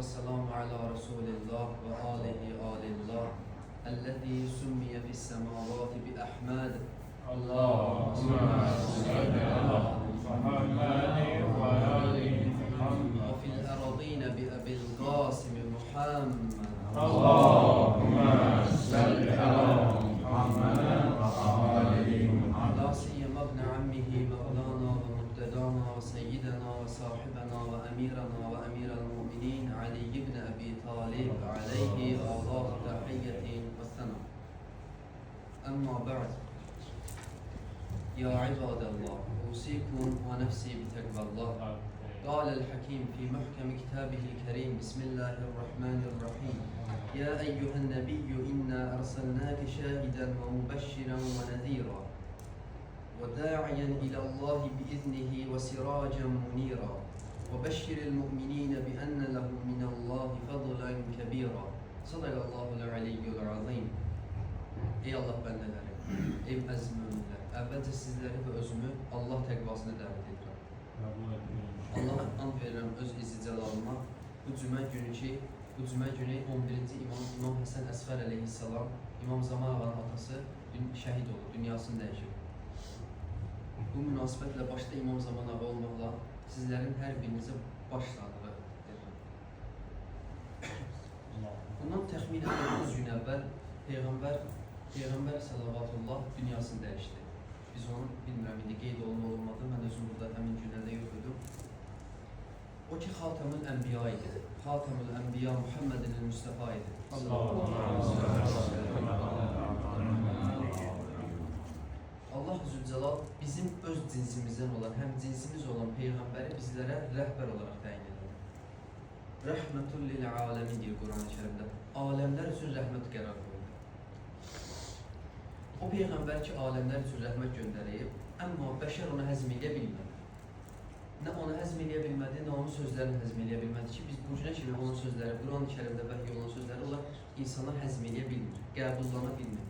والسلام على رسول الله وآله آل الله الذي سمي في السماوات بأحمد. اللهم صل على محمد وآل محمد. وفي الأراضين بأبي القاسم محمد. اللهم صل على محمد وآل محمد. لا سيما ابن عمه مولانا ومقتدانا وسيدنا وصاحبنا وأميرنا وأمير المؤمنين علي بن أبي طالب عليه آلاف تحية والثناء. أما بعد، يا عباد الله، أوصيكم ونفسي بتقوى الله. قال الحكيم في محكم كتابه الكريم: بسم الله الرحمن الرحيم، يا أيها النبي إنا أرسلناك شاهدا ومبشرا ونذيرا وداعيا إلى الله بإذنه وسراجا منيرا وبشر المؤمنين بأن لهم من الله فضلا كبيرا. صدق الله العلي العظيم. Ey Allah bəndələri, ey əziz möminlər, əvvəlcə sizləri və özümü Allah təqvasına dəvət edirəm. Allaha and verirəm öz izzi cəlalıma. Bu cümə günü ki, bu cümə günü 11-ci İmam İmam Həsən Əsxər əleyhissalam, İmam Zaman ağanın atası şəhid olub, dünyasını dəyişib. Bu münasibətlə başda İmam Zaman ağa olmaqla sizlərin hər birinizə baş sağlığı verirəm. Bundan təxminən 9 gün əvvəl Peyğəmbər salavatullah dünyasını dəyişdi. Biz onu bilmirəm indi qeyd olundu olunmadı. Mən özüm burada həmin günlərdə yox idim. O ki Xatəmül Ənbiya idi. Xatəmül Ənbiya Muhammedin Mustafa idi. Allah Zülcəlal bizim öz cinsimizdən olan, həm cinsimiz olan peyğəmbəri bizlərə rəhbər olaraq təyin elədi. Rəhmətul lil aləmin deyir Quran-ı Kərimdə. Aləmlər üçün rəhmət qərar qoydu. O peyğəmbər ki, aləmlər üçün rəhmət göndərib, amma bəşər onu həzm edə bilmədi. Nə onu həzm edə bilmədi, nə onun sözlərini həzm edə bilmədi ki, biz bu günə kimi onun sözləri, Quran-ı Kərimdə vəhy olan sözləri onlar insanlar həzm edə bilmir, qəbullana bilmir.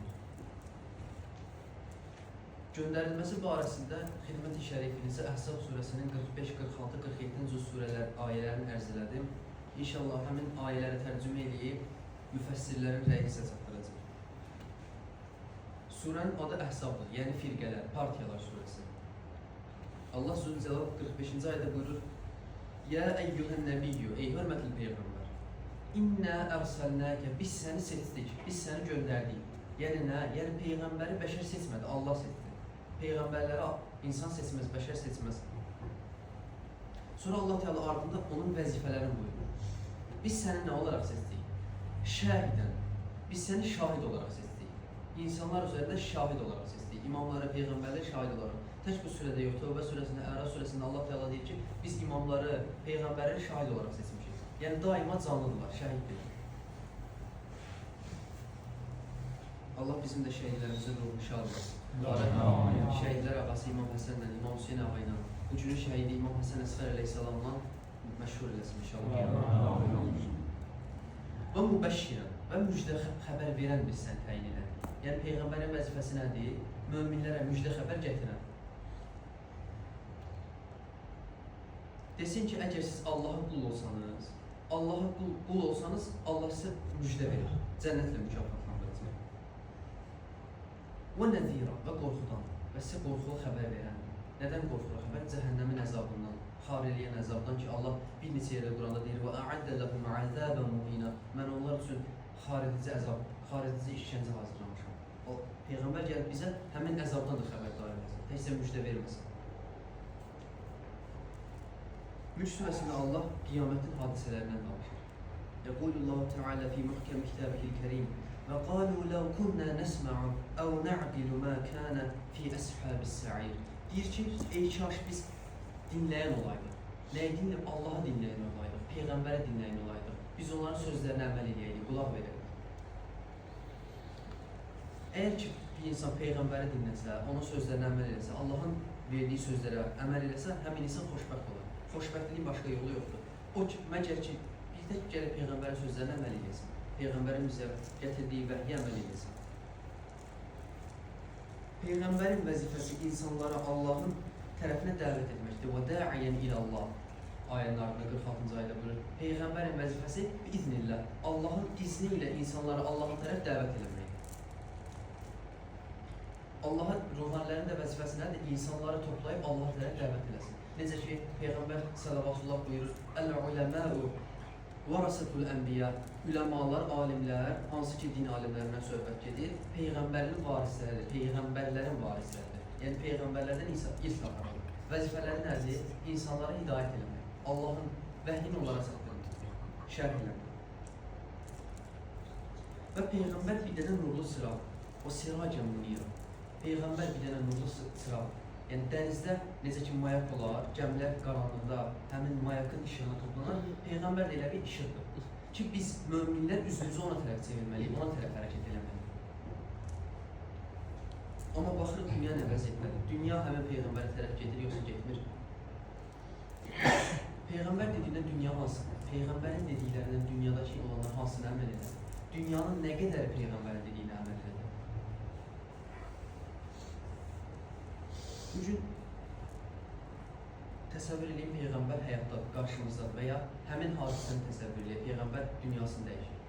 Göndərilməsi barəsində xidmət-i şərifinizə Əhzab surəsinin 45, 46, 47-ci surələr ayələrini ərz elədim. İnşallah həmin ayələri tərcümə eləyib müfəssirlərin rəyi sizə çatdıracaq. Surənin adı Əhzabdır, yəni firqələr, partiyalar surəsi. Allah Zülcəlal 45-ci ayədə buyurur: Ya eyyuhən nəbiyyü, ey hörmətli peyğəmbər. İnna ərsəlnəkə, biz səni seçdik, biz səni göndərdik. Yəni nə? Yəni peyğəmbəri bəşər seçmədi, Allah seçdi. Peyğəmbərləri insan seçməz, bəşər seçməz. Sonra Allah Teala ardında onun vəzifələrini buyurur. Biz səni nə olaraq seçdik? Şahidən. Biz səni şahid olaraq seçdik. İnsanlar üzərində şahid olaraq seçdik. İmamları, peyğəmbərləri şahid olaraq. Tək bu surədə yox, Tövbə surəsində, Əraf surəsində Allah Teala deyir ki, biz imamları, peyğəmbərləri şahid olaraq seçmişik. Yəni daima canlıdırlar, şəhiddirlər. Allah bizim də şəhidlərimizin ruhunu şad etsin. Şəhidlər ağası İmam Həsənlə, İmam Hüseyn ağa ilə, bu günün şəhidi İmam Həsən Əsxər əleyhissalamla məşhur eləsin inşallah. Və mübəşşirən və müjdə xəbər verən biz səni təyin elədik. Yəni peyğəmbərin vəzifəsi nədir? Möminlərə müjdə xəbər gətirən. Desin ki, əgər siz Allaha qul olsanız, Allaha qul olsanız, Allah sizə müjdə verir, cənnətlə mükafatlandıracaq. Və nəzira, və qorxudan, və sizə qorxulu xəbər verən. Nədən qorxulu xəbər? Cəhənnəmin əzabından, xar eləyən əzabdan ki, Allah bir neçə yerdə Quranda deyir: "Və a'adda lahum azaban muhina." Mən onlar üçün xar edici əzab, xar edici işgəncə hazırlamışam. O peyğəmbər gəlib bizə həmin əzabdan da xəbərdar eləsin. Təkcə müjdə verməsin. Mülk surəsində Allah qiyamətin hadisələrindən danışır. Yəqulullahu Teala fi muhkem kitabihil kerim: Və qalu law kunna nesma'u aw na'qilu ma kana fi ashabis sa'ir. Deyir ki, ey kaş biz dinləyən olaydıq. Nəyi dinləyib? Allahı dinləyən olaydıq, peyğəmbəri dinləyən olaydıq. Biz onların sözlərinə əməl eləyəydik, qulaq verəydik. Əgər ki, bir insan peyğəmbəri dinləsə, onun sözlərinə əməl eləsə, Allahın verdiyi sözlərə əməl eləsə, həmin insan xoşbəxt olar. Xoşbəxtliyin başqa yolu yoxdur. O ki, məgər ki, bir tək gəlib peyğəmbərin sözlərinə əməl eləsin. Peyğəmbərin bizə gətirdiyi vəhyə əməl eləsin. Peyğəmbərin vəzifəsi insanlara Allahın tərəfinə dəvət etməkdir. Və da'iyan ilallah. Ayənin ardında 46-cı ayədə buyurur. Peyğəmbərin vəzifəsi biiznillah, Allahın izni ilə insanları Allaha tərəf dəvət eləməkdir. Allahın, ruhanilərin də vəzifəsi nədir? İnsanları toplayıb Allaha tərəf dəvət eləsin. Necə ki, Peyğəmbər salavatullah buyurur, Əl-uləməu varasatul ənbiya, üləmalar, alimlər, hansı ki din alimlərindən söhbət gedir, peyğəmbərinin varisləridir, peyğəmbərlərin varisləridir. Yəni peyğəmbərlərdən irs aparır. Vəzifələri nədir? İnsanlara hidayət eləmək, Allahın vəhyini onlara çatdırmaq, şərh eləmək. Və peyğəmbər bir dənə nurlu çıraq, o siracən munira. Peyğəmbər bir dənə nurlu çıraq. Yəni dənizdə necə ki mayak olar, gəmilər qaranlıqda həmin mayakın işığına toplanar, peyğəmbər də elə bir işıqdır. Ki biz möminlər üzümüzü ona tərəf çevirməliyik, ona tərəf hərəkət eləməliyik. Amma baxırıq dünya nə vəziyyətdədir? Dünya həmin peyğəmbərə tərəf gedir, yoxsa getmir? Peyğəmbər dediyində dünya hansı? Peyğəmbərin dediklərindən dünyadakı olanlar hansını əməl edir? Dünyanın nə qədəri peyğəmbərin dediyinə əməl edir? Bugün təsəvvür edin, peyğəmbər həyatda qarşımızda və ya həmin hadisəni təsəvvür edin, peyğəmbər dünyasını dəyişir.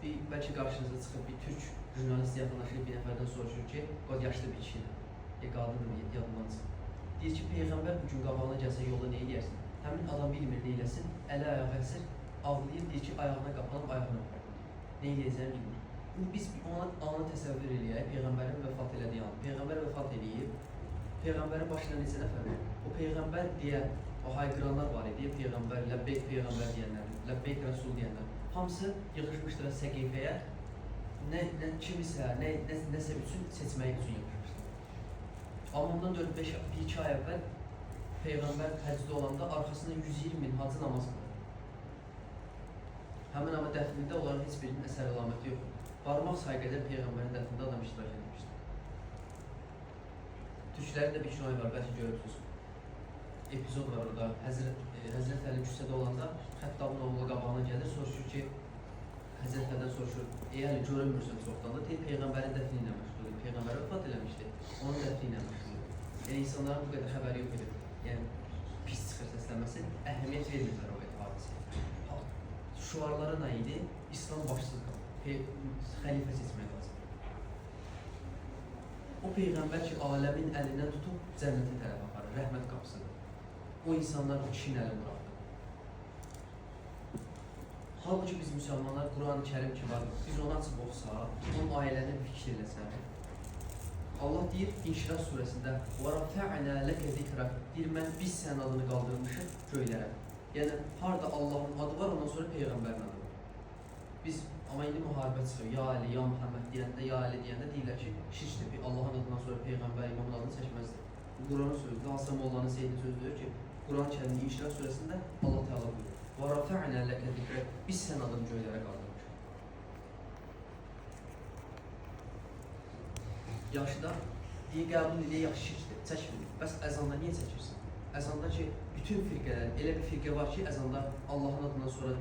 Bir, bəlkə qarşınıza çıxıb bir türk jurnalist yaxınlaşır, bir nəfərdən soruşur ki, o yaşlı bir kişidir, ya qadındır, yadından çıxır. Deyir ki, peyğəmbər bugün qabağına gəlsə yolda nə eləyərsin? Həmin adam bilmir nə eləsin, əli ayağı əsir, ağlayır, deyir ki, ayağına qapanıb ayağına öpər. Nə eləyəcəyini bilmir. İndi biz ona anı təsəvvür eləyək, peyğəmbərin vəfat elədiyi anı. Peyğəmbər vəfat eləyib, peyğəmbərin başına neçə nəfər var? O peyğəmbər deyə o hayqıranlar var idi, peyğəmbər, ləbbeyk peyğəmbər deyənlər, ləbbeyk rəsul deyənlər. Hamısı yığışmışdılar səqifəyə, nə kimisə, nəsə üçün seçmək üçün yığışmışdılar. Amma ondan 4-5, 1-2 ay əvvəl peyğəmbər həcdə olanda arxasında 120 min hacı namaz qılır. Həmin amma dəfnində onların heç birinin əsər əlaməti yox idi. Barmaq sayı qədər peyğəmbərin dəfnində adam iştirak etmişdi. Türklərin də bir kinoyu var, bəlkə görürsünüz. Epizod var orada. Həzrət Əli küçədə olanda Xəttabın oğlu qabağına gəlir, soruşur ki, Həzrət Əlidən soruşur, ey Əli, görünmürsən çoxdan da, deyir, peyğəmbərin dəfni ilə məşğul idi. Peyğəmbər vəfat eləmişdi, onun dəfni ilə məşğul idi. Yəni, insanların bu qədər xəbəri yox idi. Yəni, pis çıxır səslənməsi, əhəmiyyət vermirlər o hadisəyə. Şüarları nə idi? İslam başsız qalır, xəlifə seçmək lazım. O peyğəmbər ki, aləmin əlindən tutub cənnətə tərəf aparır, rəhmət qapısıdır. O insanlar o kişinin əlini buraxdı. Halbuki biz müsəlmanlar Quran-ı Kərim ki var, biz onu açıb oxusaq, onun ayələrini fikir eləsək. Allah deyir İnşirah surəsində وَرَفَعْنَا لَكَ ذِكْرَكَ deyir, biz sənin adını qaldırmışıq göylərə. Yəni, harada Allahın adı var, ondan sonra peyğəmbərin adı var. Biz, amma indi müharibə çıxır, ya Əli, ya Muhammed deyəndə, ya Əli deyəndə deyirlər ki, şirkdir, Allahın adından sonra peyğəmbər, imamın adını çəkməzdir. Bu Quranın sözüdür, Hasan Mollanın Seyyidin sözüdür ki, Quran-ı Kərimdə İnşirah surəsində Allah Teala buyurur. وَرَفَعْنَا لَكَ ذِكْرَكَ biz sənin adını göylərə qaldırmışıq. Yaxşı da, deyir, qəbul edir, yaxşı şirkdir, çəkmir. Bəs əzanda niyə çəkirsən? Əzanda ki, bütün firqələr, elə bir firqə var ki, əzanda Allahın adından sonra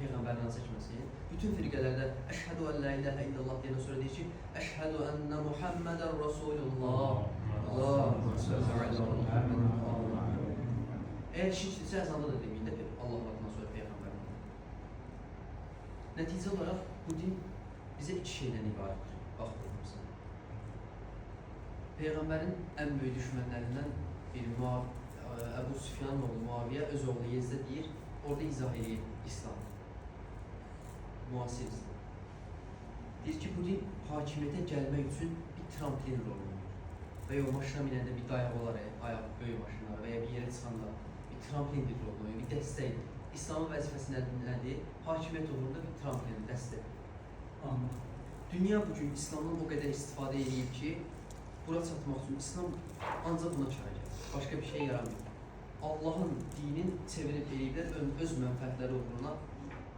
peyğəmbərin adını çəkməsin. Bütün firqələrdə əşhədu ən la ilahə illallah deyəndən sonra deyir ki, əşhədu ənnə Muhammədən Rasulullah. Allahümme salli ala Muhammed. Əgər şirkdirsə əzanda da deməyin də Allahın adından sonra peyğəmbərin adını. Nəticə olaraq bu din bizə iki şeydən ibarətdir. Bax baxımızda. Peyğəmbərin ən böyük düşmənlərindən biri Əbu Süfyanın oğlu Muaviyə öz oğlu Yezdə deyir, orada izah eləyir İslam. Müasir İslam. Deyir ki, bu din hakimiyyətə gəlmək üçün bir tramplin rolu oynayır. Və ya o maşına minəndə bir dayaq olar, ayaq böyük maşınlar və ya bir yerə çıxanda bir tramplindir rolu oynayır, bir dəstəkdir. İslamın vəzifəsi nədir? Hakimiyyət uğrunda bir tramplin, dəstək. Dünya bugün İslamdan o qədər istifadə edib ki, bura çatmaq üçün İslam ancaq buna çare gəlir. Başqa bir şey yaramıyor. Allahın dinin çevirib eləyiblər, öz mənfəətləri uğruna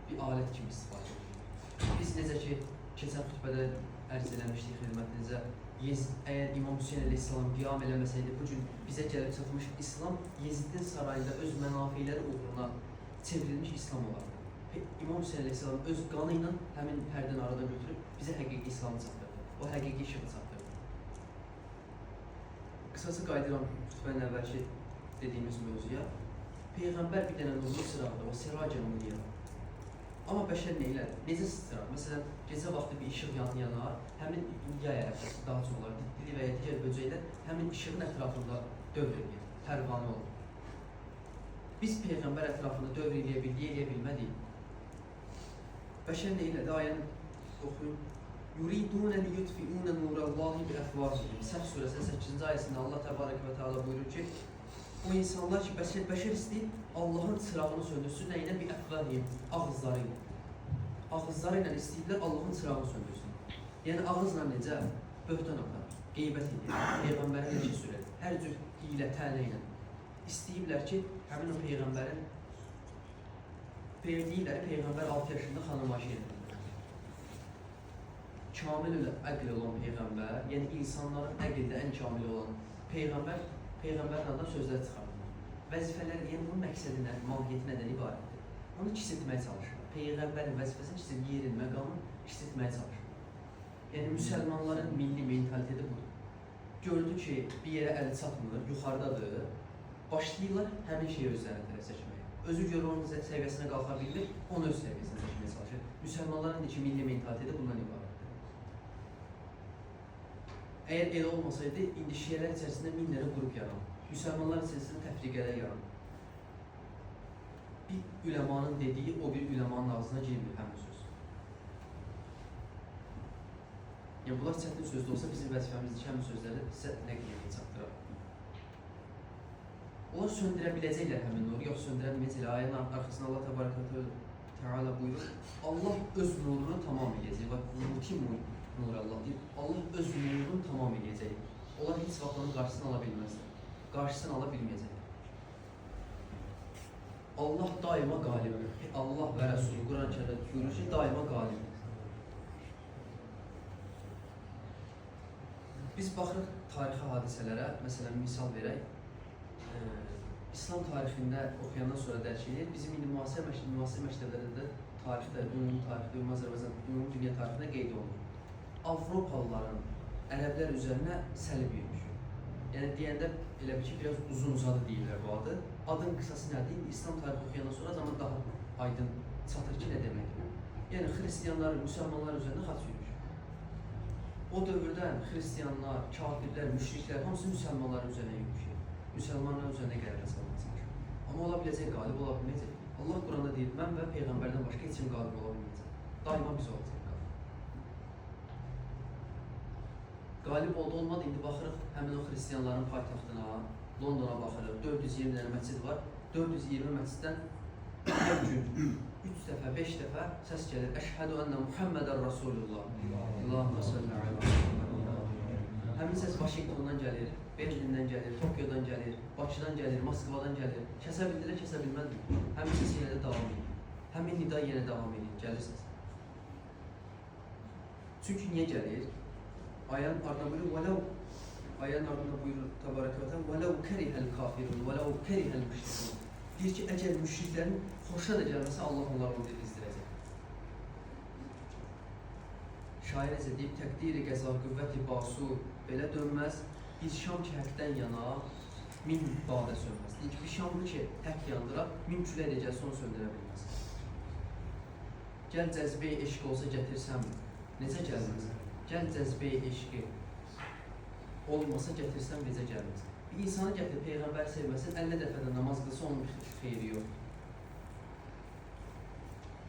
bir alət kimi istifadə edir. Biz necə ki, keçən xütbədə ərz eləmişdik xidmətinizə, əgər İmam Hüseyn əleyhissalam qiyam eləməsəydi, bu gün bizə gəlib çatmış İslam Yezidin sarayında öz mənafeləri uğruna çevrilmiş İslam olardı. İmam Hüseyn əleyhissalam öz qanı ilə həmin pərdəni aradan götürüb bizə həqiqi İslamı çatdırdı. O həqiqi işığı çatdırdı. Qısası qayıdıram xütbənin əvvəlki dediyimiz mövzuya. Peyğəmbər bir dənə nurlu çıraqdır, o siracən munira. Amma bəşər nə elədi? Necə çıraq? Məsələn, gecə vaxtı bir işıq yanar, həmin yay ərəfəsi daha çox olar, dili və ya digər böcəklər həmin işığın ətrafında dövr edir, pərvanə olur. Biz Peyğəmbər ətrafında dövr eləyə bildik, eləyə bilmədik. Bəşər nə elədi? Ayəni oxuyun. Yuridunə liyutfi'unə nurallahi bi əfvahihim. Səf surəsinin 8-ci ayəsində Allah Təbarək və Teala buyurur ki, o insanlar ki, bəşər istəyir Allahın çırağını söndürsün, nə ilə? Bir əfvahihim, ağızları ilə. Ağızları ilə istəyirlər Allahın çırağını söndürsün. Yəni ağızla necə? Böhtan atar, qeybət edir, Peyğəmbərə ləkə sürər, hər cür hiylə, tənə ilə. İstəyiblər ki, həmin o Peyğəmbərin deyirlər, Peyğəmbər 6 yaşında xanımaşı edir. Kamil əql olan Peyğəmbər, yəni insanların əqldə ən kamil olan Peyğəmbər, Peyğəmbərin adına sözlər çıxardır. Vəzifələr, yəni bunun məqsədi nə, mahiyyəti nədən ibarətdir? Onu kiçiltməyə çalışır. Peyğəmbərin vəzifəsini kiçilt, yerin, məqamını kiçiltməyə çalışır. Yəni müsəlmanların milli mentaliteti budur. Gördü ki, bir yerə əli çatmır, yuxarıdadır, başlayırlar həmin şeyi özlərinə tərəf çəkməyə. Özü görə onun səviyyəsinə qalxa bilmir, onu öz səviyyəsinə çəkməyə çalışır. Müsəlmanların ki, milli mentaliteti bundan ibarətdir. Əgər elə olmasaydı, indi şiələr içərisində min dənə qrup yaranır. Müsəlmanlar içərisində təfriqələr yaranır. Bir üləmanın dediyi, o bir üləmanın ağzına girmir həmin söz. Yəni, bunlar çətin sözdə olsa, bizim vəzifəmizdir ki, həmin sözləri sizə nəql edib çatdıraq. Onlar söndürə biləcəklər həmin nuru, yox söndürə bilməyəcəklər. Ayənin arxasında Allah Təbarək və Teala buyurur, Allah öz nurunu tamam eləyəcək. Bax, mutim nur Allah deyir. Allah öz nurunu tamam eləyəcək. Onlar heç vaxt onun qarşısını ala bilməzlər. Qarşısını ala bilməyəcəklər. Allah daima qalibdir. Allah və Rəsulü Quran-ı Kərimdə buyurur ki, daima qalibdir. Biz baxırıq tarixi hadisələrə, məsələn, misal verək. İslam tarixində oxuyandan sonra dərk edir. Bizim indi müasir məktəblərində tarixdə, ümumi tarixdə, ümumi Azərbaycan, ümumi dünya tarixində qeyd olunur. Avropalıların ərəblər üzərinə səlib yürümüşü. Yəni deyəndə elə bil ki, biraz uzun uzadı deyirlər bu adı. Adın qısası nədir? İndi İslam tarixi oxuyandan sonra zaman daha aydın çatır ki, nə deməkdir. Yəni xristiyanların, müsəlmanların üzərinə xaç yürümüş. O dövrdən xristiyanlar, kafirlər, müşriklər hamısı müsəlmanların üzərinə yürümüşür. Müsəlmanların üzərinə qələbə çalmağa çalışır. Amma ola biləcək, qalib ola bilməyəcək. Allah Quranda deyir, mən və Peyğəmbərdən başqa heç kim qalib ola bilməyəcək. Daima biz olacaq qalib. Qalib oldu, olmadı. İndi baxırıq həmin o xristiyanların paytaxtına, Londona baxırıq. 420 dənə məscid var. 420 məsciddən hər gün 3 dəfə, 5 dəfə səs gəlir. Əşhədu ənə Muhammədən Rasulullah. Allahümme salli ala Muhammed. Həmin səs Vaşinqtondan gəlir, Berlindən gəlir, Tokyodan gəlir, Bakıdan gəlir, Moskvadan gəlir. Kəsə bildilər, kəsə bilmədilər. Həmin səs yenə də davam edir. Həmin nida yenə davam edir, gəlir səs. Çünki niyə gəlir? Ayənin ardından buyurur, وَلَوْ ayənin ardından buyurur Təbarək və Teala, وَلَوْ كَرِهَ الْكَافِرُونَ وَلَوْ كَرِهَ الْمُشْرِكُونَ. Deyir ki, əgər müşriklərin xoşuna da gəlməsə, Allah onları onu izdirəcək. Şair necə deyib, təqdiri qəza qüvvəti basu belə dönməz, bir şam ki həqdən yana, min badə sönməz. Deyir ki, bir şamlı ki haqq yandıra, min külək də gəlsə onu söndürə bilməz. Gəl cəzbəyi eşq olsa gətirsəm, necə gəlməz? Gəl cəzbəyi eşqi olmasa gətirsəm, necə gəlməz? Bir insanı gətir, Peyğəmbər sevməsin, 50 dəfə də namaz qılsa onun xeyri yoxdur.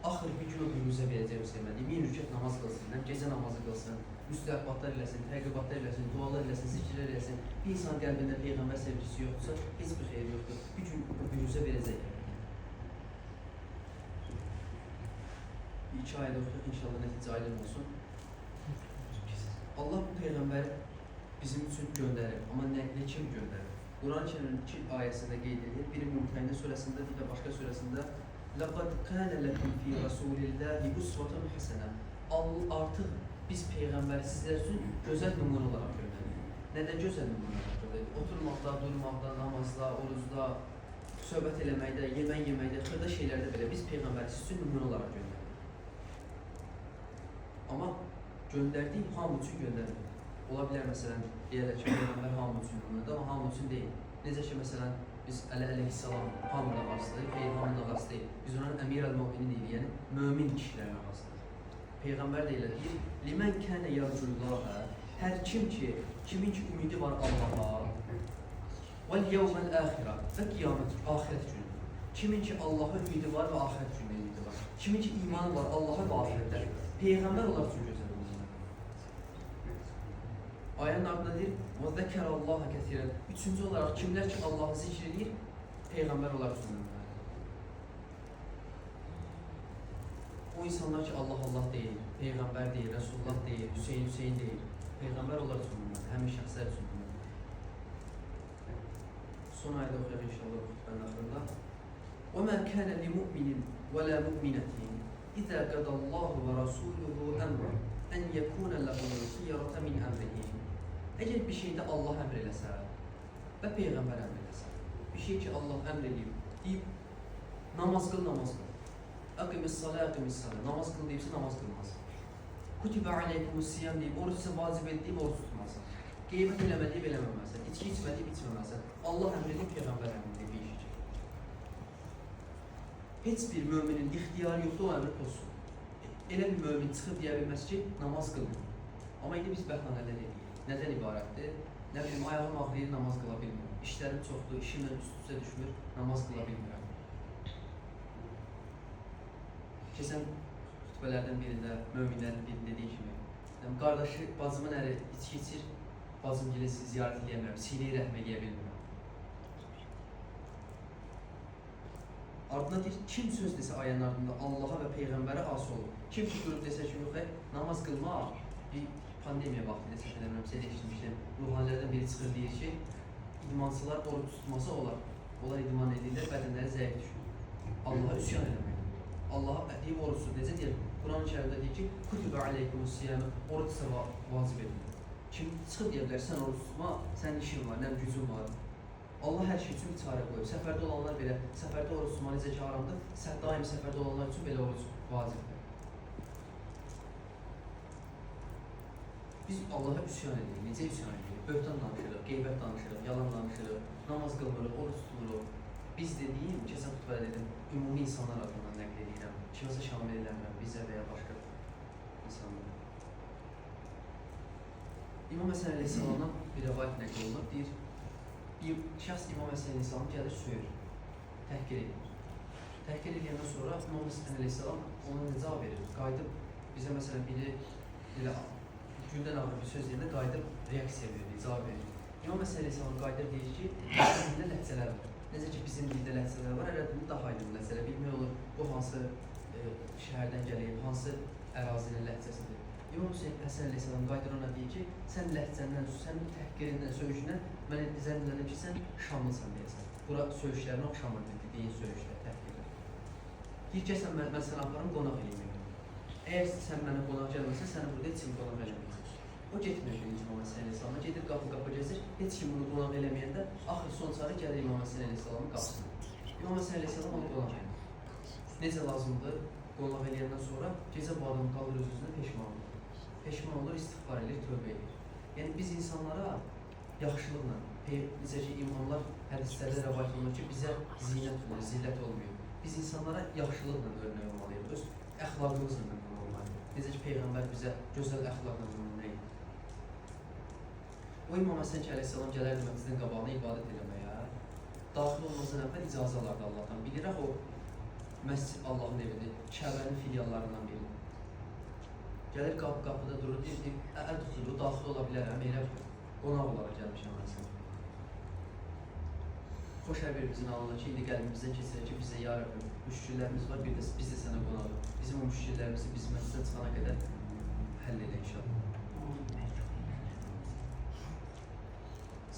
Axır bir gün o büruzə verəcək o sevmədiyi, 1000 rükət namaz qılsın, gecə namazı qılsın, müstəhəbbatlar eləsin, təqibatlar eləsin, dualar eləsin, zikirlər eləsin. Bir insan qəlbində Peyğəmbər sevgisi yoxdursa, heç bir xeyri yoxdur. Bir gün o büruzə verəcək. Bir iki ayda oxuyaq, inşallah nəticə aydın olsun. Allah bu Peyğəmbəri bizim üçün göndərir. Amma nə kim göndərir? Quran-ı Kərimin iki ayəsində qeyd edilir. Biri Mümtəhinə surəsində, bir də başqa surəsində لَقَدْ كَانَ لَكُمْ فِي رَسُولِ اللّٰهِ اُسْوَةٌ حَسَنَةٌ. Artıq biz Peyğəmbəri sizlər üçün gözəl nümunə olaraq göndəririk. Nədən gözəl nümunə olaraq göndəririk? Oturmaqda, durmaqda, namazda, oruzda, söhbət eləməkdə, yemək yeməkdə, xırda şeylərdə belə biz Peyğəmbəri siz üçün nümunə olaraq göndəririk. Amma göndərdik, hamı üçün göndərmirik. Ola bilər məsələn, deyərlər ki, Peyğəmbər hamı üçün nümunədir, amma hamı üçün deyil. Necə ki, məsələn, Biz Əli əleyhissalam hamının ağasıdır, xeyr hamının ağası deyil. Biz onun əmir əl-müminin deyirik, yəni mömin kişilərin ağasıdır. Peyğəmbər də elə deyir, Limən kənə yarcullaha, hər kim ki, kimin ki ümidi var Allaha, vəl yevməl əxirə və qiyamət, axirət günü. Kimin ki Allaha ümidi var və axirət gününə ümidi var. Kimin ki imanı var Allaha və axirətə. Peyğəmbər onlar üçün gözəl olmalıdır. Ayənin ardında deyir, və zəkərəllaha kəsirən. Üçüncü olaraq kimlər ki Allahı zikr edir, Peyğəmbər onlar üçün nümunədir. O insanlar ki Allah Allah deyir, Peyğəmbər deyir, Rəsulullah deyir, Hüseyin Hüseyin deyir, Peyğəmbər onlar üçün nümunədir, həmin şəxslər üçün nümunədir. Son ayədə oxuyaq inşallah xutbənin axırında. وَمَا كَانَ لِمُؤْمِنٍ وَلَا مُؤْمِنَةٍ إِذَا قَضَى اللّٰهُ وَرَسُولُهُ أَمْرًا أَنْ يَكُونَ لَهُمُ الْخِيَرَةَ مِنْ أَمْرِهِمْ. Əgər bir şeydə Allah əmr eləsə və Peyğəmbər əmr eləsə, bir şey ki Allah əmr eləyib, deyib namaz qıl, namaz qıl. Əqimis-salə, əqimis-salə. Namaz qıl deyibsə namaz qılmaz. Kutibə aleykumus-siyam deyib, oruc sizə vacib edilib, deyib, oruc tutmazsan. Qeybət eləmə deyib, eləməməlisən. İçki içmə deyib, içməməlisən. Allah əmr edib, Peyğəmbər əmr edib bir iş ki. Heç bir müminin ixtiyarı yoxdur, o əmri pozsun. Elə bir mömin çıxıb deyə bilməz ki, namaz qılmır. Amma indi biz bəhanələr edirik. Nədən ibarətdir? Nə bilim, ayağım ağrıyır, namaz qıla bilmirəm. İşlərim çoxdur, işimlə üst-üstə düşmür, namaz qıla bilmirəm. Keçən xütbələrdən birində, möminlərin birində dediyi kimi, yəni, qardaşı, bacımın əri içki içir, bacım gəlir, ziyarət eləyə bilmirəm, silə-i rəhm eləyə bilmirəm. Ardına deyir, kim söz desə ayənin ardında Allaha və Peyğəmbərə asi olur. Kim ki durub desə ki, yox, namaz qılmaq, bir pandemiya vaxtı ilə səhv eləmirəm, səhv eşitmişdim. Ruhanilərdən biri çıxır deyir ki, idmançılar oruc tutması olar. Onlar idman edirlər, bədənləri zəif düşür. Allaha üsyan eləmək. Allaha deyib oruc tut. Necə deyir? Quran-ı Kərimdə deyir ki, Kutibə aleykumus-siyam, oruc sizə vacib edilir. Kim çıxıb deyə bilər, sən oruc tutma, sənin işin var, nə gücün var. Allah hər şey üçün bir çarə qoyub. Səfərdə olanlar belə, səfərdə oruc tutma necə ki haramdır, daim səfərdə olanlar üçün belə oruc vacibdir. Biz Allaha üsyan edirik. Necə üsyan edirik? Böhtan danışırıq, qeybət danışırıq, yalan danışırıq, namaz qılmırıq, oruc tutmuruq. Biz dediyim, keçən xutbədə dedim, ümumi insanlar adından nəql edirəm. Kiməsə şamil eləmirəm, bizə və ya başqa insanlara. İmam Həsən əleyhissalamdan bir rəvayət nəql olunur. Deyir, bir şəxs İmam Həsən əleyhissalam gəlir, söyür, təhqir edir. Təhqir edəndən sonra İmam Həsən əleyhissalam ona nə cavab verir? Qayıdıb bizə məsələn biri elə güldən ağır bir söz deyəndə qayıdıb reaksiya verir, cavab verir. İmam Həsən əleyhissalam qayıdır deyir ki, ərəb dilində ləhcələr var. Necə ki bizim dildə ləhcələr var, ərəb dilində daha aydın ləhcələr. Bilmək olur bu hansı şəhərdən gəlib, hansı ərazinin ləhcəsidir. İmam Həsən əleyhissalam qayıdır ona deyir ki, sən ləhcəndən, sənin təhqirindən, söyüşündən mən zənn edirəm ki, sən Şamlısan deyəsən. Bura söyüşlərinə oxşamır dediyin söyüşlər, təhqirlər. Deyir ki, sən, mən səni aparım, qonaq eləyim. Əgər sən mənə qonaq gəlməsən, səni burada heç kim qonaq eləməyəcək. O getmir birinci İmam Həsən əleyhissalama, gedir qapı-qapı gəzir, heç kim bunu qonaq eləməyəndə axır son çarı gəlir İmam Həsən əleyhissalamın qapısına. İmam Həsən əleyhissalam onu qonaq eləyir. Necə lazımdır? Qonaq eləyəndən sonra gecə bu adam qalır öz-özünə peşman olur. Peşman olur, istiğfar edir, tövbə edir. Yəni biz insanlara yaxşılıqla, necə ki imamlar hədislərdə rəvayət olunur ki, bizə zinət olur, zillət olmuyor. Biz insanlara yaxşılıqla örnək olmalıyıq, öz əxlaqımızla nümunə olmalıyıq. Necə ki Peyğəmbər bizə gözəl əxlaqla nümunə idi. O İmam Həsən ki əleyhissalam gələrdi məscidin qabağına ibadət eləməyə, daxil olmazdan əvvəl icazə alardı Allahdan. Bilirək o məscid Allahın evidir, Kəbənin filiallarından biridir. Gəlir qapıda durur, deyir, ədxulu, daxil ola bilərəm, elə qonaq olaraq gəlmişəm mən sənə. Xoş hər birimizin alnına ki, indi qəlbimizdən keçirək ki, bizə ya Rəbbim, müşkillərimiz var, bir də biz də sənə qonağıq. Bizim o müşkillərimizi biz məscidə çıxana qədər həll elə inşallah.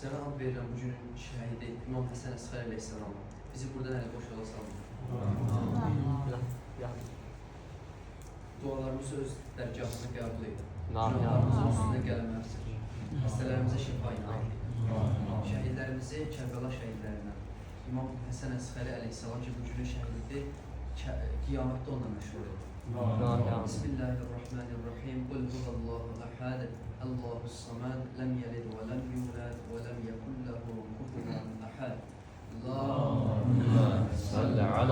Sənə ad verirəm bu günün şəhidi İmam Həsən Əsxər əleyhissalama. Bizi buradan əli boş yola salma. Dualarımızı öz dərgahına qəbul et. Günahlarımızın üstünə qələm çək. Xəstələrimizə şifa inayət et. Şəhidlərimizi Kərbəla şəhidlərindən, İmam Həsən Əsxəri əleyhissalam ki, bu günün şəhididir, qiyamətdə onunla məşhur et. Bismillahirrahmanirrahim. Qul huvallahu əhəd, Allahu samad, ləm yəlid və ləm yulad və ləm yekun lehu kufuvan əhəd. اللهم صل على